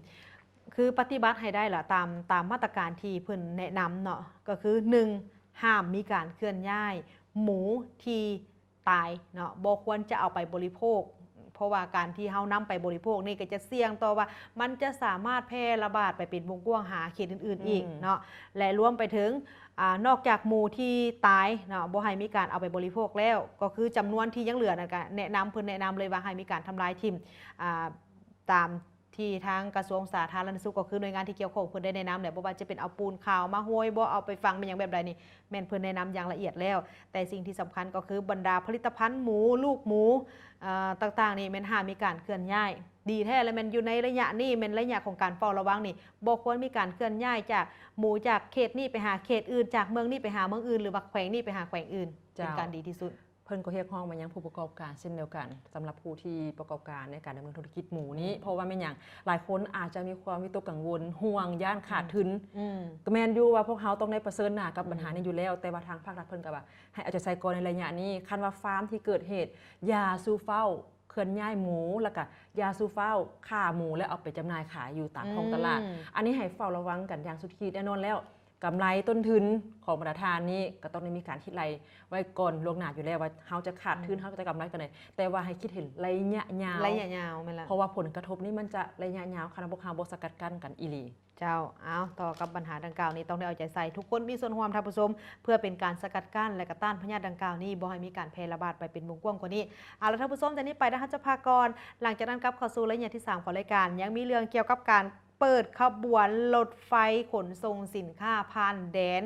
ຄືປະຕິບັດໃຫ້ໄດ້ລະ ຕາມ ຕາມມາດຕະການທີ່ເພິ່ນແນະນຳເນາະ ກໍຄື ໜຶ່ງ ຫ້າມມີການເຄື່ອນຍ້າຍໝູທີ່ຕາຍເນາະ ບໍ່ຄວນຈະເອົາໄປບໍລິໂພກ ເພາະວ່າການທີ່ເຮົານຳໄປບໍລິໂພກນີ້ ກໍຈະສ່ຽງຕໍ່ວ່າມັນຈະສາມາດແຜ່ລະບາດໄປເປັນວົງກວ້າງຫາເຂດອື່ນໆ ອືມ ອີກເນາະ ແລະ ລວມໄປເຖິງ ອາ ນອກຈາກໝູທີ່ຕາຍເນາະ ບໍ່ໃຫ້ມີການເອົາໄປບໍລິໂພກແລ້ວ ກໍຄືຈຳນວນທີ່ຍັງເຫຼືອນັ້ນ ກະແນະນຳ ເພິ່ນແນະນຳເລີຍວ່າໃຫ້ມີການທຳລາຍຖິ້ມ ອາ ຕາມທີ່ທາງກະຊວງສາທາລະນະສຸກ ກໍຄືໜ່ວຍງານທີ່ກ່ຽວຂ້ອງເພິ່ນໄດ້ແນະນຳແຫຼະ ບໍ່ວ່າຈະເປັນເອົາປູນຂາວມາໂຮຍບໍ ເອົາໄປຝັງ ແມ່ນຫຍັງແບບໃດນີ້ ແມ່ນເພິ່ນແນະນຳຢ່າງລະອຽດແລ້ວ. ແຕ່ສິ່ງທີ່ສຳຄັນກໍຄືບັນດາຜະລິດຕະພັນໝູ ລູກໝູ ເອີ ຕ່າງໆນີ້ ແມ່ນຫ້າມມີການເຄື່ອນຍ້າຍ. ດີແທ້ແລ້ວແມ່ນຢູ່ໃນໄລຍະນີ້ ແມ່ນໄລຍະຂອງການເຝົ້າລະວັງນີ້ ບໍ່ຄວນມີການເຄື່ອນຍ້າຍຈາກໝູຈາກເຂດນີ້ໄປຫາເຂດອື່ນ, ຈາກເມືອງນີ້ໄປຫາເມືອງອື່ນ ຫຼືວ່າແຂວງນີ້ໄປຫາແຂວງອື່ນ ເຈົ້າ ເປັນການດີທີ່ສຸດ. ເພິ່ນກໍຮຽກຮ້ອງມາຍັງຜູ້ປະກອບການເຊັ່ນດຽວກັນ ສຳລັບຜູ້ທີ່ປະກອບການໃນການດຳເນີນທຸລະກິດໝູນີ້ ອືມ ເພາະວ່າແມ່ນຫຍັງ ຫຼາຍຄົນອາດຈະມີຄວາມວິຕົກກັງວົນ ຫ່ວງຢ້ານຂາດທຶນ ອືມ ອືມ ກໍແມ່ນຢູ່ວ່າພວກເຮົາຕ້ອງໄດ້ປະເຊີນໜ້າກັບບັນຫານີ້ຢູ່ແລ້ວ ອືມ ແຕ່ວ່າທາງພາກລັດເພິ່ນກໍວ່າໃຫ້ເອົາໃຈໃສ່ກ່ອນໃນໄລຍະນີ້ ຄັນວ່າຟາມທີ່ເຄື່ອນຍ້າຍໝູ ແລ້ວກໍຢ່າສູ່ຟ້າວຂ້າໝູ ແລ້ວເອົາໄປຈຳໜ່າຍຂາຍຢູ່ຕາມທ້ອງຕະຫຼາດ ອືມ ອັນນີ້ໃຫ້ເຝົ້າລະວັງກັນຢ່າງສຸດຂີດ. ແນ່ນອນແລ້ວ ກຳໄລຕົ້ນທຶນຂອງບັນດາທ່ານນີ້ ກໍຕ້ອງໄດ້ມີການຄິດໄລ່ໄວ້ກ່ອນລ່ວງໜ້າຢູ່ແລ້ວວ່າ ເຮົາຈະຂາດທຶນ ອືມ ເຮົາຈະກຳໄລປານໃດ ແຕ່ວ່າໃຫ້ຄິດເຫັນໄລຍະຍາວ ໄລຍະຍາວ ແມ່ນລະ ເພາະວ່າຜົນກະທົບນີ້ມັນຈະໄລຍະຍາວ ຄັນວ່າພວກເຮົາບໍ່ສະກັດກັ້ນກັນອີ່ຫຼີ. ເຈົ້າ ເອົາ ຕໍ່ກັບບັນຫາດັ່ງກ່າວນີ້ ຕ້ອງໄດ້ເອົາໃຈໃສ່ ທຸກຄົນມີສ່ວນຮ່ວມ ທ່ານຜູ້ຊົມ ເພື່ອເປັນການສະກັດກັ້ນ ແລະ ກະຕ້ານພະຍາດດັ່ງກ່າວນີ້ ບໍ່ໃຫ້ມີການແຜ່ລະບາດໄປເປັນວົງກວ້າງກວ່ານີ້. ເອົາລະ ທ່ານຜູ້ຊົມ ຈາກນີ້ໄປ ດຽວເຮົາຈະພັກກ່ອນ ຫຼັງຈາກນັ້ນກັບເຂົ້າສູ່ໄລຍະທີສາມຂອງລາຍການ ຍັງມີເລື່ອງກ່ຽວກັບການ ເປີດຂະບວນລົດໄຟຂົນສົ່ງສິນຄ້າຜ່ານແດນ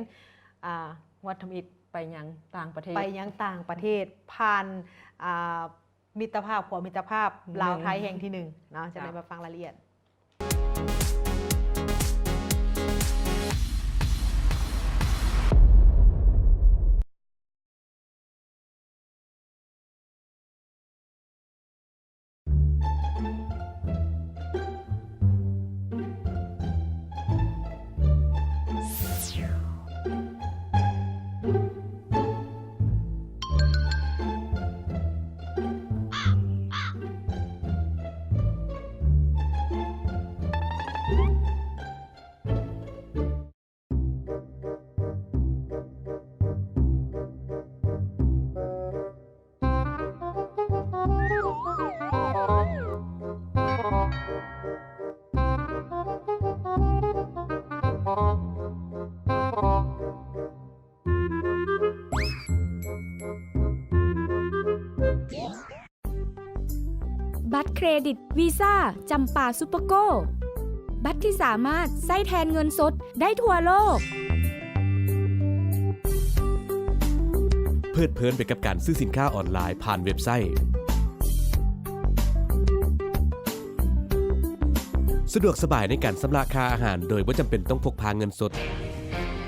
ອາ ວັດທຳອິດ ໄປຍັງຕ່າງປະເທດ ໄປຍັງຕ່າງປະເທດ ຜ່ານ ອາ ມິດຕະພາບ ຂົວມິດຕະພາບ ແມ່ນ ລາວໄທແຫ່ງທີໜຶ່ງເນາະ ຈະໄດ້ ເຈົ້າ ມາຟັງລາຍລະອຽດ. ບັດເຄຣດິດວີຊາ ຈຳປາຊຸບເປີໂກ ບັດທີ່ສາມາດໃຊ້ແທນເງິນສົດໄດ້ທົ່ວໂລກ. ເພີດເພີນໄປກັບການຊື້ສິນຄ້າອອນລາຍຜ່ານເວັບໄຊ. ສະດວກສະບາຍໃນການຊຳລະຄ່າອາຫານໂດຍບໍ່ຈຳເປັນຕ້ອງພົກພາເງິນສົດ.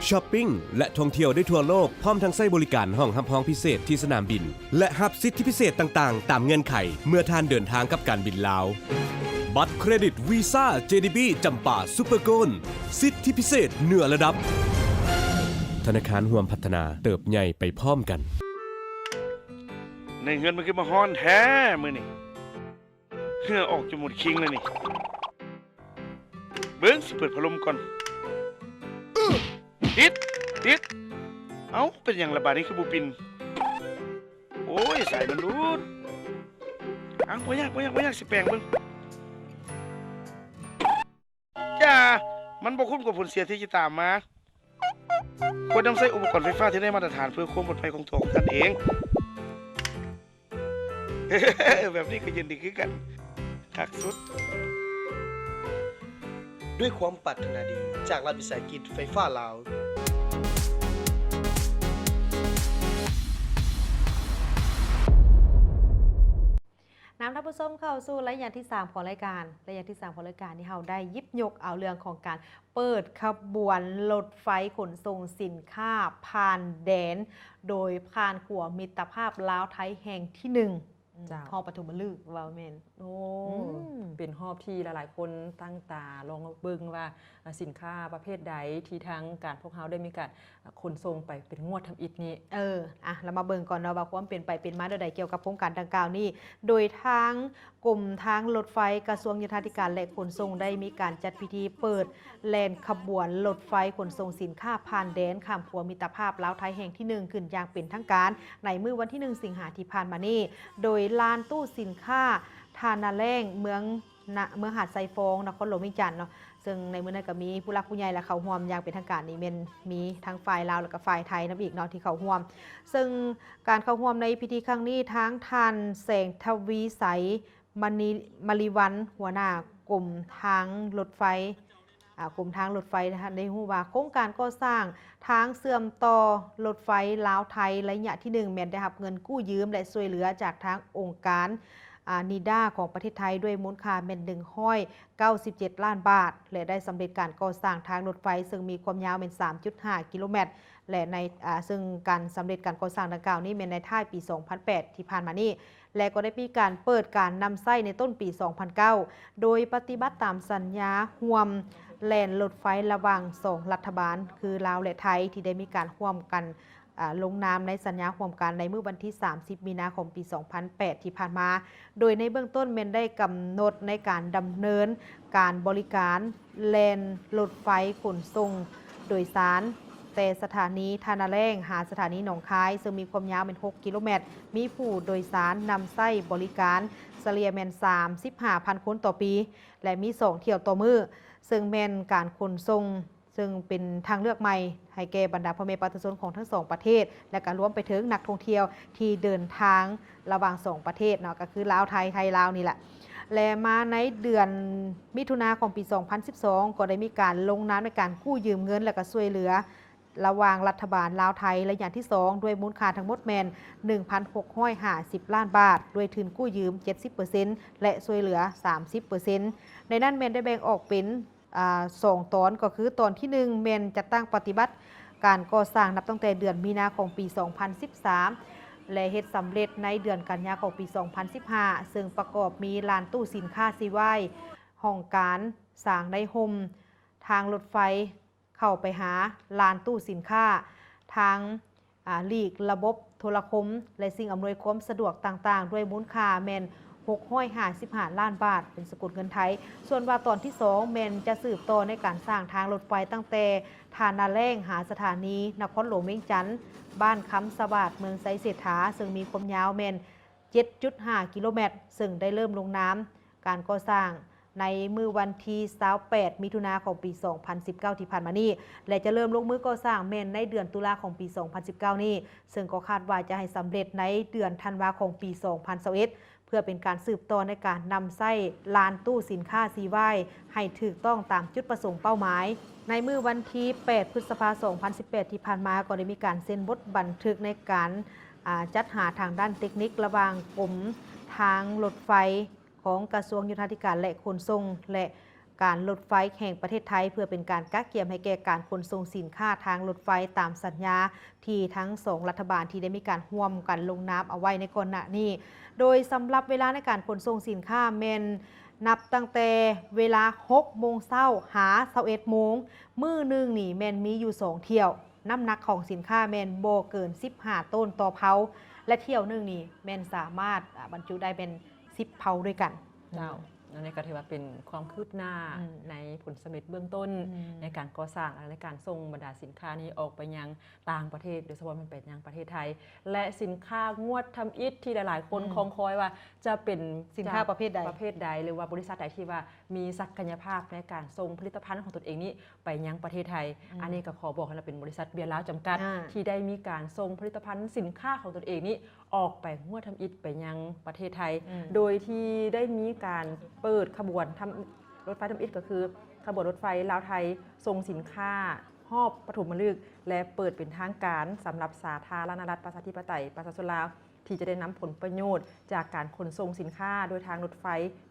ຊັອບປິງ ແລະ ທ່ອງທ່ຽວໄດ້ທົ່ວໂລກ, ພ້ອມທັງໃຊ້ບໍລິການຫ້ອງຮັບຮອງພິເສດທີ່ສະໜາມບິນ ແລະ ຮັບສິດທິພິເສດຕ່າງໆ ຕາມເງື່ອນໄຂເມື່ອທ່ານເດີນທາງກັບການບິນລາວ. ບັດເຄຣດິດວີຊາ ເຈດີບີ ຈຳປາ ຊຸບເປີໂກນ ສິດທິພິເສດເໜືອລະດັບ. ທະນາຄານຮ່ວມພັດທະນາ ເຕີບໃຫຍ່ໄປພ້ອມກັນ. ໃນເຮືອນມັນຄືມາຮ້ອນແທ້ມື້ນີ້ ເຫື່ອອອກຈົນໝົດຄີງແລ້ວນີ້. ເບິ່ງ ຊິເປີດພັດລົມກ່ອນ. ຕິດ ຕິດ. ເອົ້າ ເປັນຫຍັງລະບາດນີ້ຄືບໍ່ປິ່ນ? ໂອ້ຍ ສາຍມັນຫຼຸດ. ເອົ້າ ບໍ່ຍາກ ບໍ່ຍາກ ບໍ່ຍາກ ຊິແປງເບິ່ງ. ຢ່າ ມັນບໍ່ຄຸ້ມກັບຜົນເສຍທີ່ຈະຕາມມາ. ຄວນນຳໃຊ້ອຸປະກອນໄຟຟ້າທີ່ໄດ້ມາດຕະຖານເພື່ອຄວາມປອດໄພຂອງຕົວຂອງທ່ານເອງ. ແບບນີ້ກໍເຢັນດີຄືກັນ. ຄັກສຸດ. ດ້ວຍຄວາມປາດຖະໜາດີຈາກລັດວິສາຫະກິດໄຟຟ້າລາວ. ນຳທ່ານຜູ້ຊົມເຂົ້າສູ່ໄລຍະທີສາມຂອງລາຍການ. ໄລຍະທີສາມຂອງລາຍການນີ້ ເຮົາໄດ້ຫຍິບຍົກເອົາເລື່ອງຂອງການເປີດຂະບວນລົດໄຟຂົນສົ່ງສິນຄ້າຜ່ານແດນ ໂດຍຜ່ານຂົວມິດຕະພາບລາວໄທແຫ່ງທີໜຶ່ງ. ເຈົ້າ ຮອບປະຖົມມະລຶກ ເວົ້າແມ່ນ. ໂອ້ ອືມ ເປັນຮອບທີ່ຫຼາຍໆຄົນຕັ້ງຕາລອງເບິ່ງວ່າ ອາ ສິນຄ້າປະເພດໃດທີ່ທາງການພວກເຮົາໄດ້ມີການ ອາ ຂົນສົ່ງໄປເປັນງວດທຳອິດນີ້. ເອີ ອະ ລະມາເບິ່ງກ່ອນເນາະວ່າຄວາມເປັນໄປເປັນມາແນວໃດກ່ຽວກັບໂຄງການດັ່ງກ່າວນີ້. ໂດຍທາງກົມທາງລົດໄຟ ກະຊວງໂຍທາທິການ ແລະ ຂົນສົ່ງ ໄດ້ມີການຈັດພິທີເປີດ ແລ່ນຂະບວນລົດໄຟຂົນສົ່ງສິນຄ້າຜ່ານແດນຂ້າມຂົວມິດຕະພາບລາວໄທແຫ່ງທີໜຶ່ງ ຂຶ້ນຢ່າງເປັນທາງການ ໃນມື້ວັນທີໜຶ່ງ ສິງຫາ ທີ່ຜ່ານມານີ້ ໂດຍລານຕູ້ສິນຄ້າທ່ານາແລ້ງ ເມືອງ ນະ ເມືອງຫາດຊາຍຟອງ ນະຄອນຫຼວງວຽງຈັນເນາະ. ເຊິ່ງໃນມື້ນັ້ນກໍມີຜູ້ຫຼັກຜູ້ໃຫຍ່ ແລະ ເຂົ້າຮ່ວມຢ່າງເປັນທາງການນີ້ແມ່ນມີທັງຝ່າຍລາວ ແລະ ກໍຝ່າຍໄທນຳອີກເນາະ ທີ່ເຂົ້າຮ່ວມ. ເຊິ່ງການເຂົ້າຮ່ວມໃນພິທີຄັ້ງນີ້ ທາງທ່ານ ແສງທະວີໄສ ມະນີ ມະລີວັນ ຫົວໜ້າກົມທາງລົດໄຟ ອາ ກົມທາງລົດໄຟ ທ່ານໄດ້ຮູ້ວ່າ ໂຄງການກໍ່ສ້າງທາງເຊື່ອມຕໍ່ລົດໄຟລາວໄທໄລຍະທີໜຶ່ງ ແມ່ນໄດ້ຮັບເງິນກູ້ຢືມ ແລະ ຊ່ວຍເຫຼືອຈາກທາງອົງການ ອາ ນີດາ ຂອງປະເທດໄທ ດ້ວຍມູນຄ່າແມ່ນໜຶ່ງຮ້ອຍເກົ້າສິບເຈັດລ້ານບາດ ແລະ ໄດ້ສຳເລັດການກໍ່ສ້າງທາງລົດໄຟ ເຊິ່ງມີຄວາມຍາວແມ່ນສາມຈຸດຫ້າກິໂລແມັດ ແລະ ໃນ ອາ ເຊິ່ງການສຳເລັດການກໍ່ສ້າງດັ່ງກ່າວນີ້ ແມ່ນໃນທ້າຍປີສອງພັນແປດທີ່ຜ່ານມານີ້ ແລະ ກໍໄດ້ມີການເປີດການນຳໃຊ້ໃນຕົ້ນປີສອງພັນເກົ້າ ໂດຍປະຕິບັດຕາມສັນຍາຮ່ວມແລ່ນລົດໄຟລະຫວ່າງສອງລັດຖະບານ ຄືລາວ ແລະ ໄທ ທີ່ໄດ້ມີການຮ່ວມກັນ ອາ ລົງນາມໃນສັນຍາຮ່ວມກັນໃນມື້ວັນທີສາມສິບ ມີນາຄົມ ປີສອງພັນແປດ ທີ່ຜ່ານມາ, ໂດຍໃນເບື້ອງຕົ້ນແມ່ນໄດ້ກຳນົດໃນການດຳເນີນການບໍລິການແລ່ນລົດໄຟຂົນສົ່ງໂດຍສານ ແຕ່ສະຖານີທ່ານາແລ້ງຫາສະຖານີໜອງຄາຍ, ເຊິ່ງມີຄວາມຍາວແມ່ນຫົກກິໂລແມັດ, ມີຜູ້ໂດຍສານນຳໃຊ້ບໍລິການສະເລ່ຍແມ່ນສາມສິບຫ້າພັນຄົນຕໍ່ປີ ແລະ ມີສອງຖ້ຽວຕໍ່ມື້, ເຊິ່ງແມ່ນການຂົນສົ່ງ ເຊິ່ງເປັນທາງເລືອກໃໝ່ໃຫ້ແກ່ບັນດາພໍ່ແມ່ປະຊາຊົນຂອງທັງສອງປະເທດ ແລະ ກະລວມໄປເຖິງນັກທ່ອງທ່ຽວທີ່ເດີນທາງລະຫວ່າງສອງປະເທດເນາະ, ກະຄືລາວໄທ, ໄທລາວນີ້ແຫຼະ. ແລະ ມາໃນເດືອນມິຖຸນາຂອງປີສອງພັນສິບສອງ ກໍໄດ້ມີການລົງນາມໃນການກູ້ຢືມເງິນ ແລະ ກະຊ່ວຍເຫຼືອລະຫວ່າງລັດຖະບານລາວໄທໄລຍະທີສອງ ດ້ວຍມູນຄ່າທັງໝົດແມ່ນໜຶ່ງພັນຫົກຮ້ອຍຫ້າສິບລ້ານບາດ, ດ້ວຍທຶນກູ້ຢືມເຈັດສິບເປີເຊັນ ແລະ ຊ່ວຍເຫຼືອສາມສິບເປີເຊັນ. ໃນນັ້ນແມ່ນໄດ້ແບ່ງອອກເປັນ ອາ ສອງຕອນ, ກໍຄືຕອນທີໜຶ່ງແມ່ນຈັດຕັ້ງປະຕິບັດການກໍ່ສ້າງນັບຕັ້ງແຕ່ເດືອນມີນາຂອງປີສອງພັນສິບສາມ ແລະ ເຮັດສຳເລັດໃນເດືອນກັນຍາຂອງປີສອງພັນສິບຫ້າ ເຊິ່ງປະກອບມີລານຕູ້ສິນຄ້າຊີວາຍ, ຫ້ອງການ, ສາງໃນຮົ່ມ, ທາງລົດໄຟເຂົ້າໄປຫາລານຕູ້ສິນຄ້າ, ທາງ ອາ ຫຼີກລະບົບໂທລະຄົມ ແລະ ສິ່ງອຳນວຍຄວາມສະດວກຕ່າງໆ ດ້ວຍມູນຄ່າແມ່ນຫົກຮ້ອຍຫ້າສິບຫ້າລ້ານບາດ ເປັນສະກຸນເງິນໄທ. ສ່ວນວ່າຕອນທີສອງແມ່ນຈະສືບຕໍ່ໃນການສ້າງທາງລົດໄຟຕັ້ງແຕ່ທ່ານາແລ້ງຫາສະຖານີນະຄອນຫຼວງວຽງຈັນ, ບ້ານຄຳສະຫວາດ, ເມືອງໄຊເສດຖາ, ເຊິ່ງມີຄວາມຍາວແມ່ນເຈັດຈຸດຫ້າກິໂລແມັດ, ເຊິ່ງໄດ້ເລີ່ມລົງນາມ ການກໍ່ສ້າງໃນມື້ວັນທີຊາວແປດ ມິຖຸນາຂອງປີສອງພັນສິບເກົ້າ ທີ່ຜ່ານມານີ້ ແລະ ຈະເລີ່ມລົງມືກໍ່ສ້າງແມ່ນໃນເດືອນຕຸລາຂອງປີສອງພັນສິບເກົ້ານີ້, ເຊິ່ງກໍຄາດວ່າຈະໃຫ້ສຳເລັດໃນເດືອນທັນວາຂອງປີສອງພັນຊາວເອັດ ເພື່ອເປັນການສືບຕໍ່ໃນການນຳໃຊ້ລານຕູ້ສິນຄ້າຊີວາຍໃຫ້ຖືກຕ້ອງຕາມຈຸດປະສົງເປົ້າໝາຍ. ໃນມື້ວັນທີແປດ ພຶດສະພາ ສອງພັນສິບແປດ ທີ່ຜ່ານມາ ກໍໄດ້ມີການເຊັນບົດບັນທຶກໃນການ ອາ ຈັດຫາທາງດ້ານເຕັກນິກລະຫວ່າງກົມທາງລົດໄຟ ຂອງກະຊວງໂຍທາທິການ ແລະ ຂົນສົ່ງ ແລະ ການລົດໄຟແຫ່ງປະເທດໄທ ເພື່ອເປັນການກະກຽມໃຫ້ແກ່ການຂົນສົ່ງສິນຄ້າທາງລົດໄຟຕາມສັນຍາທີ່ທັງສອງລັດຖະບານທີ່ໄດ້ມີການຮ່ວມກັນລົງນາມເອົາໄວ້ໃນກ່ອນໜ້ານີ້. ໂດຍສຳລັບເວລາໃນການຂົນສົ່ງສິນຄ້າແມ່ນນັບຕັ້ງແຕ່ເວລາຫົກໂມງເຊົ້າຫາຊາວເອັດໂມງ, ມື້ໜຶ່ງນີ້ແມ່ນມີຢູ່ສອງຖ້ຽວ. ນ້ຳໜັກຂອງສິນຄ້າແມ່ນບໍ່ເກີນສິບຫ້າໂຕນຕໍ່ເພົາ ແລະ ຖ້ຽວໜຶ່ງນີ້ແມ່ນສາມາດ ອາ ບັນຈຸໄດ້ແມ່ນສິບເພົາດ້ວຍກັນ. ເຈົ້າ ອືມ ອັນນີ້ກໍຖືວ່າເປັນຄວາມຄືບໜ້າ ອືມ ໃນຜົນສຳເລັດເບື້ອງຕົ້ນ ອືມ ໃນການກໍ່ສ້າງ ແລະ ໃນການສົ່ງບັນດາສິນຄ້ານີ້ອອກໄປຍັງຕ່າງປະເທດ ໂດຍສະເພາະແມ່ນໄປຍັງປະເທດໄທ ແລະ ສິນຄ້າງວດທຳອິດທີ່ຫຼາຍໆຄົນ ອືມ ຄອງຄອຍວ່າຈະເປັນສິນຄ້າ ຈາກ ປະເພດໃດ ປະເພດໃດ ຫຼືວ່າບໍລິສັດໃດທີ່ວ່າມີສັກກະຍະພາບໃນການສົ່ງຜະລິດຕະພັນຂອງຕົນເອງນີ້ໄປຍັງປະເທດໄທ. ອືມ ອັນນີ້ກໍຂໍບອກໃຫ້ວ່າເປັນບໍລິສັດເບຍລາວຈຳກັດ ອາ ທີ່ໄດ້ມີການສົ່ງຜະລິດຕະພັນສິນຄ້າຂອງຕົນເອງນີ້ ອອກໄປງວດທຳອິດໄປຍັງປະເທດໄທ ອືມ ໂດຍທີ່ໄດ້ມີການເປີດຂະບວນທຳ ລົດໄຟທຳອິດ ກໍຄືຂະບວນລົດໄຟລາວໄທສົ່ງສິນຄ້າຮອບປະຖົມມະລຶກ ແລະ ເປີດເປັນທາງການສຳລັບສາທາລະນະລັດປະຊາທິປະໄຕປະຊາຊົນລາວ ທີ່ຈະໄດ້ນຳຜົນປະໂຫຍດຈາກການຂົນສົ່ງສິນຄ້າໂດຍທາງລົດໄຟ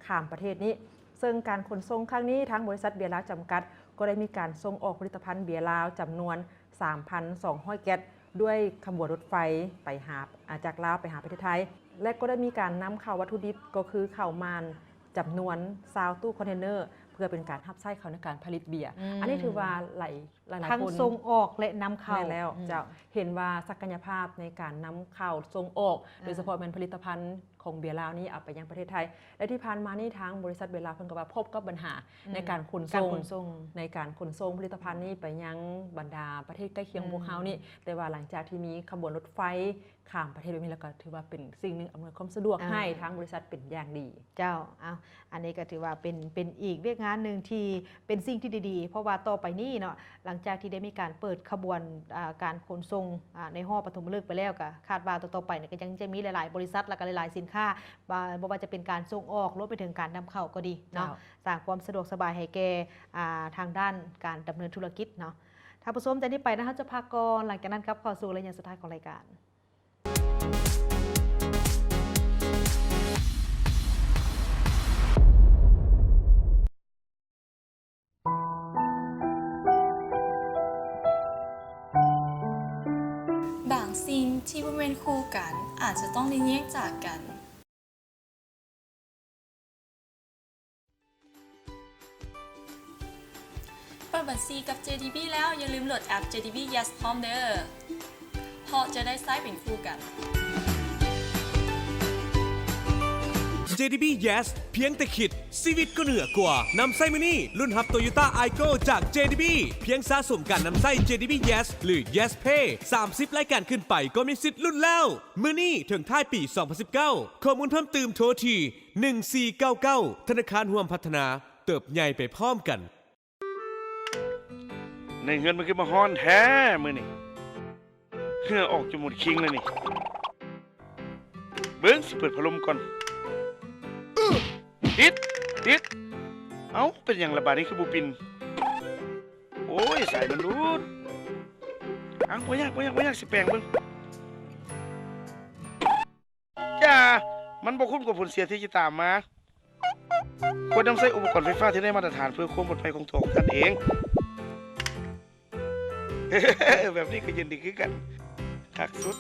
ຂ້າມປະເທດນີ້. ເຊິ່ງການຂົນສົ່ງຄັ້ງນີ້ ທາງບໍລິສັດເບຍລາວຈຳກັດ ກໍໄດ້ມີການສົ່ງອອກຜະລິດຕະພັນເບຍລາວຈຳນວນ ສາມພັນສອງຮ້ອຍແກັດ ດ້ວຍຂະບວນລົດໄຟໄປຫາ ອາ ຈາກລາວໄປຫາປະເທດໄທ ແລະ ກໍໄດ້ມີການນຳເຂົ້າວັດຖຸດິບ ກໍຄືເຂົ້າໝານ ຈຳນວນຊາວຕູ້ຄອນເທນເນີ ເພື່ອເປັນການຮັບໃຊ້ເຂົາໃນການຜະລິດເບຍ. ອືມ ອັນນີ້ຖືວ່າຫຼາຍ ຫຼາຍໆຄົນ ທັງສົ່ງອອກ ແລະ ນຳເຂົ້າ. ແມ່ນແລ້ວ ອືມ ເຈົ້າ ເຫັນວ່າສັກກະຍະພາບໃນການນຳເຂົ້າສົ່ງອອກ ອາ ໂດຍສະເພາະແມ່ນຜະລິດຕະພັນຂອງເບຍລາວນີ້ເອົາໄປຍັງປະເທດໄທ ແລະ ທີ່ຜ່ານມານີ້ທາງບໍລິສັດເບຍລາວເພິ່ນກໍວ່າພົບກັບບັນຫາ ອືມ ໃນການຂົນສົ່ງ ການຂົນສົ່ງ ໃນການຂົນສົ່ງຜະລິດຕະພັນນີ້ໄປຍັງບັນດາປະເທດໃກ້ຄຽງ ອືມ ຂອງພວກເຮົານີ້ ແຕ່ວ່າຫຼັງຈາກທີ່ມີຂະບວນລົດໄຟຂ້າມປະເທດແບບນີ້ ແລ້ວກໍຖືວ່າເປັນສິ່ງໜຶ່ງອຳນວຍຄວາມສະດວກ ອ່າ ໃຫ້ທາງບໍລິສັດເປັນຢ່າງດີ. ເຈົ້າ ເອົາ ອັນນີ້ກໍຖືວ່າເປັນ ເປັນອີກວຽກງານໜຶ່ງທີ່ເປັນສິ່ງທີ່ດີໆ ເພາະວ່າຕໍ່ໄປນີ້ເນາະ ຫຼັງຈາກທີ່ໄດ້ມີການເປີດຂະບວນ ອາ ການຂົນສົ່ງ ອາ ໃນຮອບປະຖົມມະລຶກໄປແລ້ວ ກໍຄາດວ່າຕໍ່ໆໄປນີ້ກໍຍັງຈະມີຫຼາຍໆບໍລິສັດ ແລ້ວກໍຫຼາຍໆສິນຄ້າ ບໍ່ວ່າຈະເປັນການສົ່ງອອກ ລວມໄປເຖິງການນຳເຂົ້າກໍດີເນາະ ເຈົ້າ ສ້າງຄວາມສະດວກສະບາຍໃຫ້ແກ່ ອາ ທາງດ້ານການດຳເນີນທຸລະກິດເນາະ. ທ່ານຜູ້ຊົມ ຈາກນີ້ໄປນະ ເຮົາຈະພັກກ່ອນ ຫຼັງຈາກນັ້ນກັບເຂົ້າສູ່ໄລຍະສຸດທ້າຍຂອງລາຍການ. ບາງສິ່ງທີ່ບໍ່ແມ່ນຄູ່ກັນ ອາດຈະຕ້ອງໄດ້ແຍກຈາກກັນ. ເປີດບັນຊີກັບ ເຈ ດີ ບີ ແລ້ວ ຢ່າລືມໂຫຼດແອັບ ເຈ ດີ ບີ Yes ພ້ອມເດີ້ ເພາະຈະໄດ້ໃຊ້ເປັນຄູ່ກັນ. ເຈ ດີ ບີ Yes ພຽງແຕ່ຄິດ ຊີວິດກໍເໜືອກວ່າ. ນຳໃຊ້ມື້ນີ້ ລຸ້ນຮັບ Toyota Aygo ຈາກ ເຈ ດີ ບີ ພຽງສະສົມການນຳໃຊ້ ເຈ ດີ ບີ Yes ຫຼື Yes Pay ສາມສິບລາຍການຂຶ້ນໄປ ກໍມີສິດລຸ້ນແລ້ວ. ມື້ນີ້ເຖິງທ້າຍປີສອງພັນສິບເກົ້າ. ຂໍ້ມູນເພີ່ມຕື່ມໂທທີ່ ໜຶ່ງສີ່ເກົ້າເກົ້າ. ທະນາຄານຮ່ວມພັດທະນາ ເຕີບໃຫຍ່ໄປພ້ອມກັນ. ໃນເຮືອນມັນຄືມາຮ້ອນແທ້ມື້ນີ້ ເຫື່ອອອກຈົນໝົດຄີງແລ້ວນີ້. ເບິ່ງ ຊິເປີດພັດລົມກ່ອນ. ຕິດ ຕິດ. ເອົ້າ ເປັນຫຍັງລະບາດນີ້ຄືບໍ່ປິ່ນ? ໂອ້ຍ ສາຍມັນຫຼຸດ. ເອົ້າ ບໍ່ຍາກ ບໍ່ຍາກ ບໍ່ຍາກ ຊິແປງເບິ່ງ. ຢ່າ ມັນບໍ່ຄຸ້ມກັບຜົນເສຍທີ່ຈະຕາມມາ. ຄວນນຳໃຊ້ອຸປະກອນໄຟຟ້າທີ່ໄດ້ມາດຕະຖານເພື່ອຄວາມປອດໄພຂອງຕົວຂອງທ່ານເອງ. ແບບນີ້ກໍເຢັນດີຄືກັນ. ຄັກສຸດ.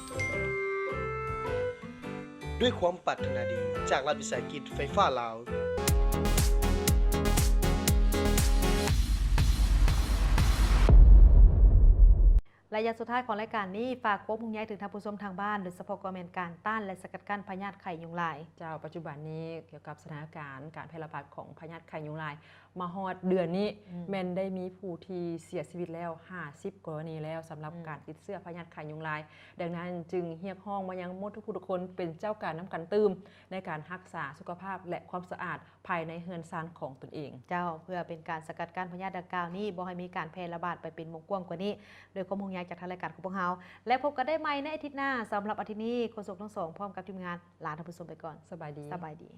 ດ້ວຍຄວາມປາດຖະໜາດີຈາກລັດວິສາຫະກິດໄຟຟ້າລາວ. ໄລຍະສຸດທ້າຍຂອງລາຍການນີ້ ຝາກຄວາມຫ່ວງໃຍເຖິງທ່ານຜູ້ຊົມທາງບ້ານ, ໂດຍສະເພາະກໍແມ່ນການຕ້ານ ແລະ ສະກັດກັ້ນພະຍາດໄຂ້ຍຸງລາຍ. ເຈົ້າ, ປັດຈຸບັນນີ້ກ່ຽວກັບສະຖານະການການແຜ່ລະບາດຂອງພະຍາດໄຂ້ຍຸງລາຍ ມາຮອດເດືອນນີ້ ອືມ ແມ່ນໄດ້ມີຜູ້ທີ່ເສຍຊີວິດແລ້ວຫ້າສິບກໍລະນີແລ້ວ ສຳລັບ ອືມ ການຕິດເຊື້ອພະຍາດໄຂ້ຍຸງລາຍ. ດັ່ງນັ້ນຈຶ່ງຮຽກຮ້ອງມາຍັງໝົດທຸກຜູ້ທຸກຄົນ ເປັນເຈົ້າການນຳກັນຕື່ມ ໃນການຮັກສາສຸຂະພາບ ແລະ ຄວາມສະອາດ ພາຍໃນເຮືອນຊານຂອງຕົນເອງ. ເຈົ້າ, ເພື່ອເປັນການສະກັດກັ້ນພະຍາດດັ່ງກ່າວນີ້ ບໍ່ໃຫ້ມີການແຜ່ລະບາດໄປເປັນວົງກວ້າງກວ່ານີ້. ດ້ວຍຄວາມຫ່ວງໃຍຈາກທາງລາຍການຂອງພວກເຮົາ ແລະ ພົບກັນໄດ້ໃໝ່ໃນອາທິດໜ້າ. ສຳລັບອາທິດນີ້ ໂຄສົກທັງສອງ ພ້ອມກັບທີມງານ ລາທ່ານຜູ້ຊົມໄປກ່ອນ. ສະບາຍດີ. ສະບາຍດີ.